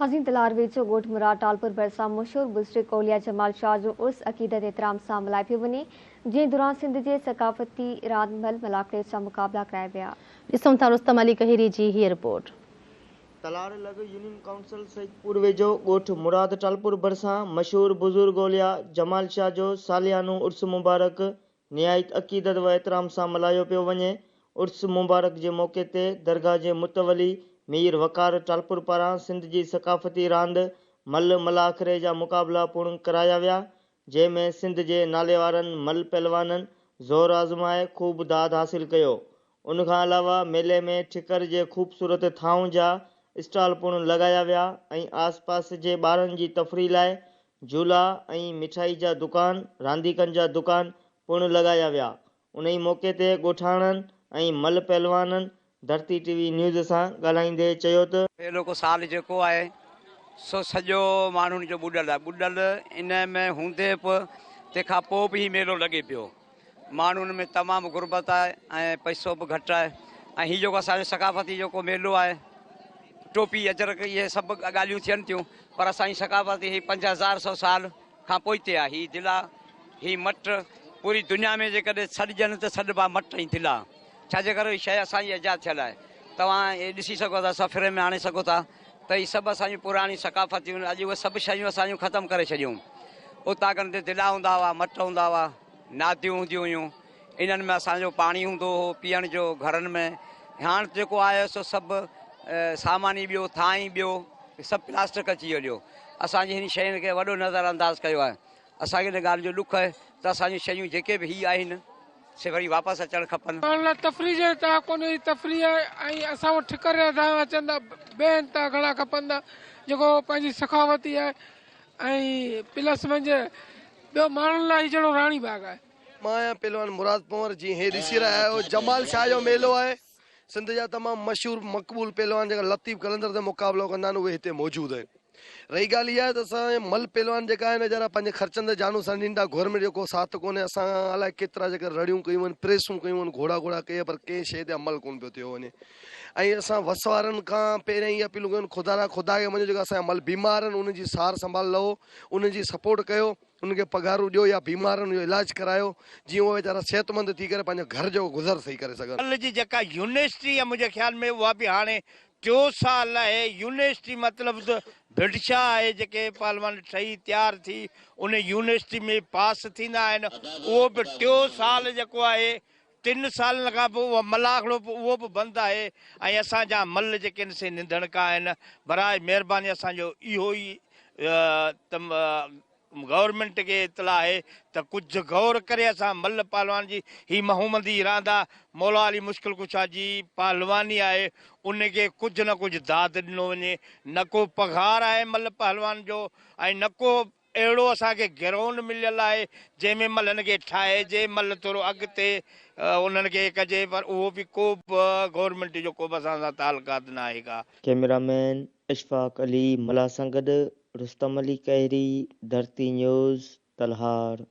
حسين تلهار ويجهو ڳوٺ مراد ٽالپر ڀرسان مشهور بزرگ اولياء جمال شاهه جو عرس عقيدت احترام سان ملهايو پيو وڃي، جنهن دوران سنڌ جي ثقافتي راند مل ملاکڙي جا مقابلا ڪرايا ويا. ڏسون ٿا رستم علي ڪهيري جي هيء رپورٽ. تلهار لڳ يونين ڪائونسل سيدپور ويجهو ڳوٺ مراد ٽالپر ڀرسان مشهور بزرگ اولياء جمال شاهه جو ساليانو عرس مبارڪ نهايت عقيدت و احترام سان ملهايو پيو وڃي، عرس مبارڪ جي موقعي تي درگاهه جي متولي مير وقار ٽالپر پاران سنڌ جي ثقافتي راند ملهه ملاکڙي جا مقابلا پڻ ڪرايا ويا، جنهن ۾ سنڌ جي ناليوارن ملهه پهلوانن زور آزمائي خوب داد حاصل ڪيو. ان کان علاوه ميلي ۾ ٺڪر جي خوبصورت ٿانون جا اسٽال پڻ لڳايا ويا ۽ آس پاس جي ٻارن جي تفريح لاء جهولا ۽ مٺائي جا دڪان، رانديڪن جا دڪان پڻ لڳايا ويا. انهي موقعي تي ڳوٺاڻن ۽ ملهه پهلوانن ڌرتي ٽي وي نيوز سان ڳالهائيندي چيو ته. اهلوڪو سال جيڪو آهي سو سڄو ماڻهن جو ٻڏل آهي، ٻڏل ان ۾ هوندي به تنهن کان پوء به هي ميلو لڳي پيو. ماڻهن ۾ تمام غربت آهي ۽ پئسو به گهٽ آهي ۽ هي جيڪو اسان جو ثقافتي جيڪو ميلو آهي ٽوپي اجرڪ اهي سڀ ڳالهيون ٿين ٿيون پر اسان جي ثقافتي هي 5000 سال کان پوئتي آهي. هي دلا، هي مٽ پوري دنيا ۾ جيڪڏهن سڏجن ته سڏبا مٽ ۽ دلا. ڇا جي ڪري هي شيء اسان جي ايجاد ٿيل آهي. توهان هي ڏسي سگهو ٿا، سفري ۾ آڻي سگهو ٿا ته هي سڀ اسان جون پراڻيون ثقافتيون آهن. اڄ اهي سڀ شيون اسان جون ختم ڪري ڇڏيون. اوطاقن تي دلا هوندا هئا، مٽ هوندا هئا، ناديون هونديون هيون. انهن ۾ اسان جو پاڻي هوندو هو پيئڻ جو گهرن ۾. هاڻ جيڪو آهي سو سڀ سامان ئي ٻيو، ٿانء ئي ٻيو، سڀ پلاسٽڪ اچي هليو. اسان جي هن شين کي وڏو نظر انداز ڪيو آهي. اسان کي ان ڳالهه جو ڏک آهي ته اسان جون شيون جيڪي به هي آهن سي وري واپس اچڻ کپن. ماڻهن لاء تفريح جي انتها ڪونهي، هي تفريح آهي ۽ اسان وٽ ٺڪر جا ٿانء اچن ٿا بي انتها گهڻا کپن ٿا جيڪو پنهنجي سخاوتي آهي ۽ پلس منجهه ٻيو ماڻهن لاء هي جهڙو راڻي باغ آهي. مان آهيان پهلوان مراد پنور جيئن هي ڏسي رهيا آهيو جمال شاهه جو ميلو آهي سنڌ جا تمام مشهور مقبول پهلوان جيڪا لطيف قلندر تي مقابلو ڪندا آهن اهي هتي موجود آهن رهي ڳالهه اها آهي ته اسان جا مل پهلوان جيڪا آهن ويچارا پنهنجي خرچن تي جانون سانڍين ٿا گورنمينٽ جو ڪو ساٿ ڪونهي اسان الائي ڪيترا جيڪا رڙيون ڪيون آهن پريسون ڪيون آهن گهوڙا گهوڙا ڪئي پر ڪنهن شيء تي عمل ڪونه پيو ٿيو وڃي ۽ اسان وس وارن کان پهريان ئي اپيلون ڪيون خدا را خدا کي مڃو جيڪا اسان جا مل بيمار آهن انهن جي سار سنڀال لهو انهن جي سپورٽ ڪيو انهن کي پگهارون ڏيو يا بيمارن جو علاج ڪرايو جيئن اهي ويچارا صحتمند ٿي ڪري پنهنجو گهر جو گذر صحيح ڪري سگهن. ڪل جي جيڪا يونيورسٽي آهي منهنجي خيال ۾ اها به هاڻي ٽيو سال آهي يونيورسٽي مطلب ته ڀٽشاهه آهي جيڪي پهلوان ٺهي تيار ٿي ان يونيورسٽي ۾ پاس ٿيندا آهن اهو به ٽيو سال جيڪو آهي ٽن سالن کان پوء اهو ملاکڙو به اهو به بند آهي ۽ اسان جا مل جيڪي آهن سي ننڌڻڪا آهن براء مهرباني اسان جو اهو ئي ته گورنمينٽ کي اطلاع آهي ته ڪجهه غور ڪري اسان مل پهلوان جي هي مهومندي راند آ مولا علي مشڪل ڪشا جي پهلواني آهي ان کي ڪجهه نه ڪجهه داد ڏنو وڃي نه ڪو پگهار آهي مل پهلوان جو ۽ نه ڪو اهڙو اسان کي گرائونڊ مليل آهي جنهن ۾ ملهن کي ٺاهجي ملهه ٿورو اڳتي انهن کي ڪجي پر اهو به ڪو به گورنمينٽ جو ڪو به اسان سان تعلقات نه آهي ڪا. ڪئميرا مين اشفاق علي ملاح سان گڏ رستم علي ڪهيري، ڌرتي نيوز، تلهار.